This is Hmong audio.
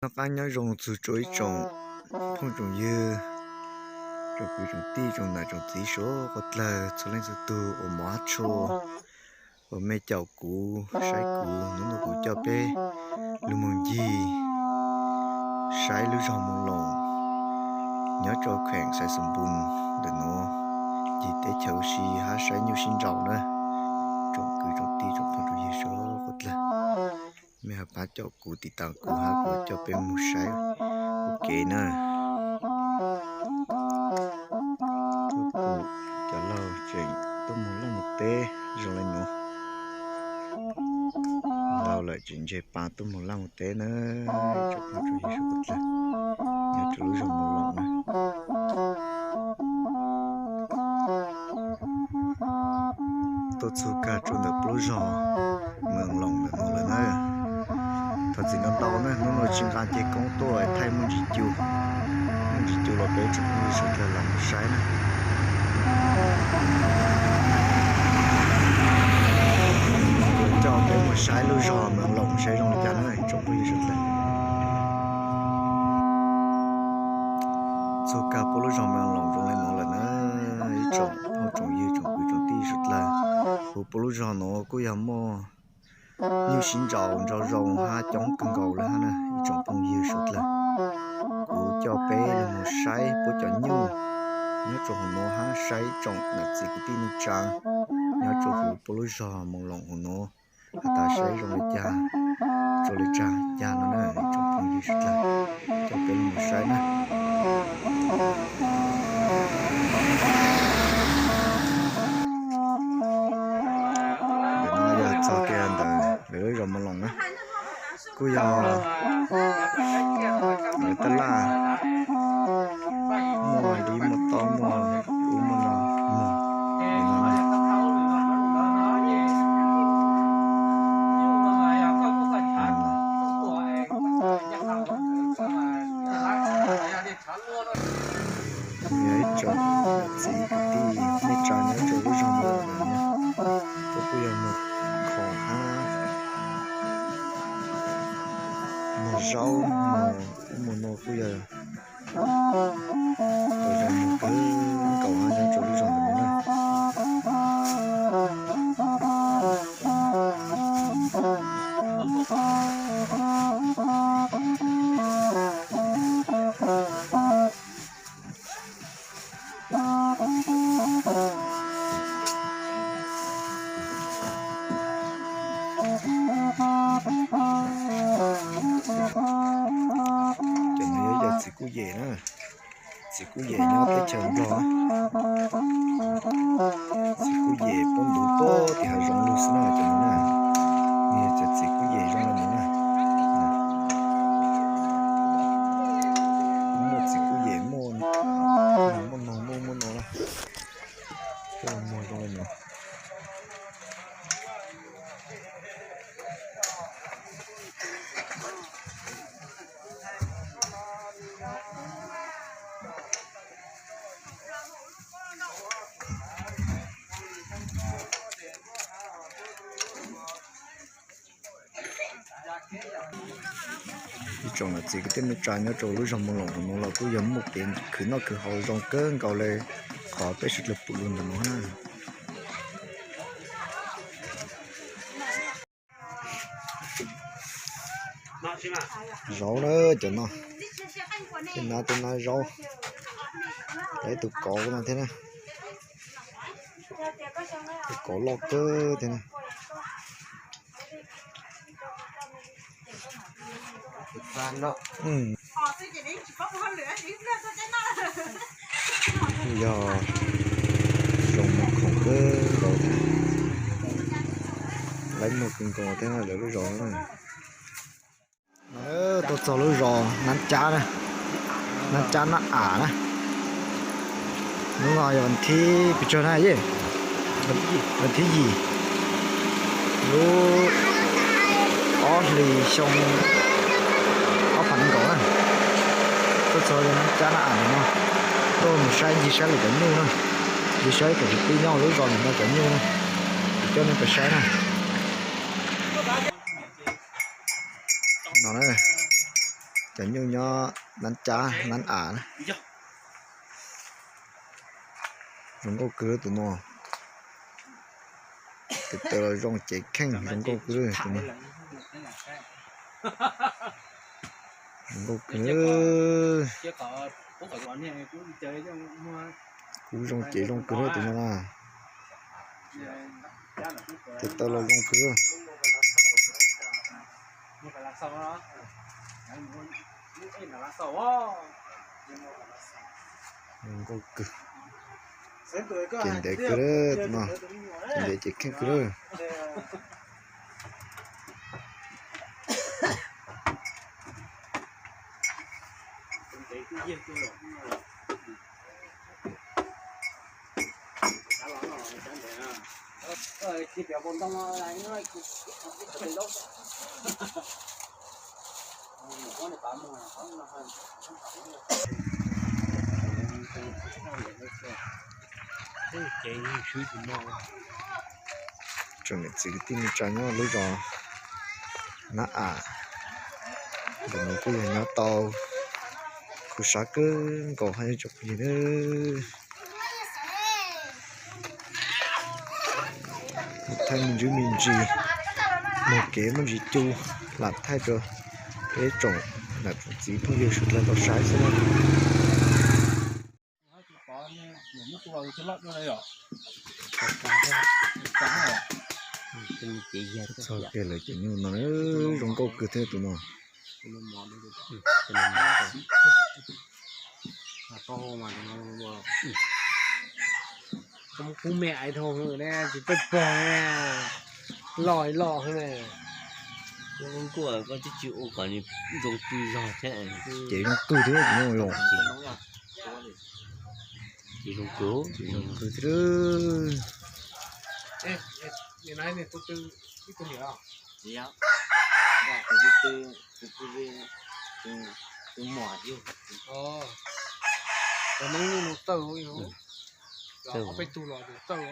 Noj qab nyob zoo txug rua ib tsoom phooj tsoom ywg, tsoom kwv tsoom tij tsoom nam tsoom txiv suav quas dlawg txhua leej txhua tug uas mov hab tshua, uas mej caum kuv saib kuv, hnub no kuv coj peb lug moog ncig saib lub zog Moos Loos nyob rua kheem Xais Xoom Npoos ntawm nuav, ncig teb chaws ua si hab saib nyuj sib nraus na. Tsoom kwv tsoom tij tsoom phooj tsoom ywg suav quas dlawg, mej ho pab caum kuv tiv tas kuv hab kuv coj peb moog saib ua ke na. Cov laug tseem tuaj moog laj moog teb zoo le nuav. Laug lawm tseem ntse pa tuaj moog laj moog teb na. Tsoom phooj tsoom ywg suav quas dlawg, nyob rua lub zog Moos Loos na. Tuaj txug kag rua ntawm lub zog Moos Loos ntawm nuav lawm na. Thov txim ntau ntau na, hnub no tsi nqa ceg koob tuaj thaij muaj ntsis cu, muaj ntsis cu los peb tsoom phooj ywg suav dlawg los moog saib na. Coj peb moog saib lub zog Moos Loos saib zoo le caag na tsoom phooj ywg suav dlawg. Txug kag puab lub zog Moos Loos zoo le nuav lawm na. Ib tsoom phooj tsoom ywg tsoom kwv tsoom tij suav dlawg, huv puab lub zog nuav kuj yog muaj nyuj sib nraus nraug zoo hab coob kawg nkaus le hab na ib tsoom phooj ywg suav dlawg. Kuv coj peb lug moog saib puab cov nyuj nyob rua huv nuav hab saib tsoom nam txiv kwv tij neej tsaa nyob rua huv puab lub zog Moos Loos huv nuav has tas saib zoo le caag, zoo le caag caag no na ib tsoom phooj ywg suav dlawg. Coj peb lug moog saib na. Ntawm no yog txog kiag ntawm lawv lub zos Moos Loos na, kuj yog lawv taj laj, muaj dib muaj tob muaj ub muaj no muag li no na. Yog ib tsoom txiv kwv tij neej tsaa nyob rua lub zog Moos Loos na, puab kuj yog muag khoom hab muag zaub muag ub muag no kuj yog zoo muag kawg nkaus hab nyob rua lub zog ntawm nuav na. Cov no yog txiv kuj yem na, txiv kuj yem nyob teb chaws Nplog. Txiv kuj yem poob ntuv tuab tim hav zoov lug xwb na cov no na. Nws yog cov txiv kuj yem zoo le nuav na. Muaj txiv kuj yem muaj, muaj noog muaj, muaj noog na. Coj muag zoo le nuav. Ib tsoom nam txiv kwv tij neej tsaa nyob rau lub zog Moos Loos no los kuj yog muaj kev khwv noj khwv haus zoo kawg nkaus le qhov peb sawv dlawg pum lug ntawm no na. Zaub na cov no, tej nab tej nab zaub, ib tug kauv no thiab na, tus kauv loj kawg thiab na. Yog zoo muag khoom kawg nkaus, lawv muag kawg nkaus thiab lawv lub zos na. Tuaj txog lub zos Nab Cab na, Nab Cab Nab Am na. Hnub no yog vas thib pes tsawg na yej? Vas thib yim, lub ob hlis xyoo ob phav nees nkaum na. Tuaj txog Nab Cab Nab Am no, tuaj mus saib ncig saib lawv cov nyuj na, ncig saib cov kwv tij nyob lub zos ntawm no cov nyuj na, kuv coj nej pais saib na. No na, Cov nyuj nyob nab cab nab am. Zoo nkauj kawg tus no. Tes taw los zoo ces kheej zoo nkauj kawg tus no. Zoo nkauj kawg. Kub zoo ces zoo kawg tus no na. Tes taw los zoo kawg. Zoo nkauj kawg. Ces ntev kawg no. Ces ntev ces kheej kawg. Tsoom niam txiv kwv tij neej tsa nyob lub zos nab am, tus no kuj yog nyob tau khuv sab kawg nkaus hab tsoom phooj ywg. Thaij me ntsis me ntsis, mus kev muaj ntsis cub lam thaij rau peb tsoom niam tsoom txiv phooj ywg sawv daws tau saib xwb na. Txog kiag lawv cov nyuj no zoo nkauj kawg thiab tus no. Kub me ais dhau ne, tsis pheej pog ne, loj loj ne. Koj twb tsis ua kom nws zoo pw zog thiab. Ces zoo kawg thiab tus no los. Ces zoo kawg, ces zoo kawg thiab. Tus Hmoob nyuj no txawj, ob peb tug los txawj.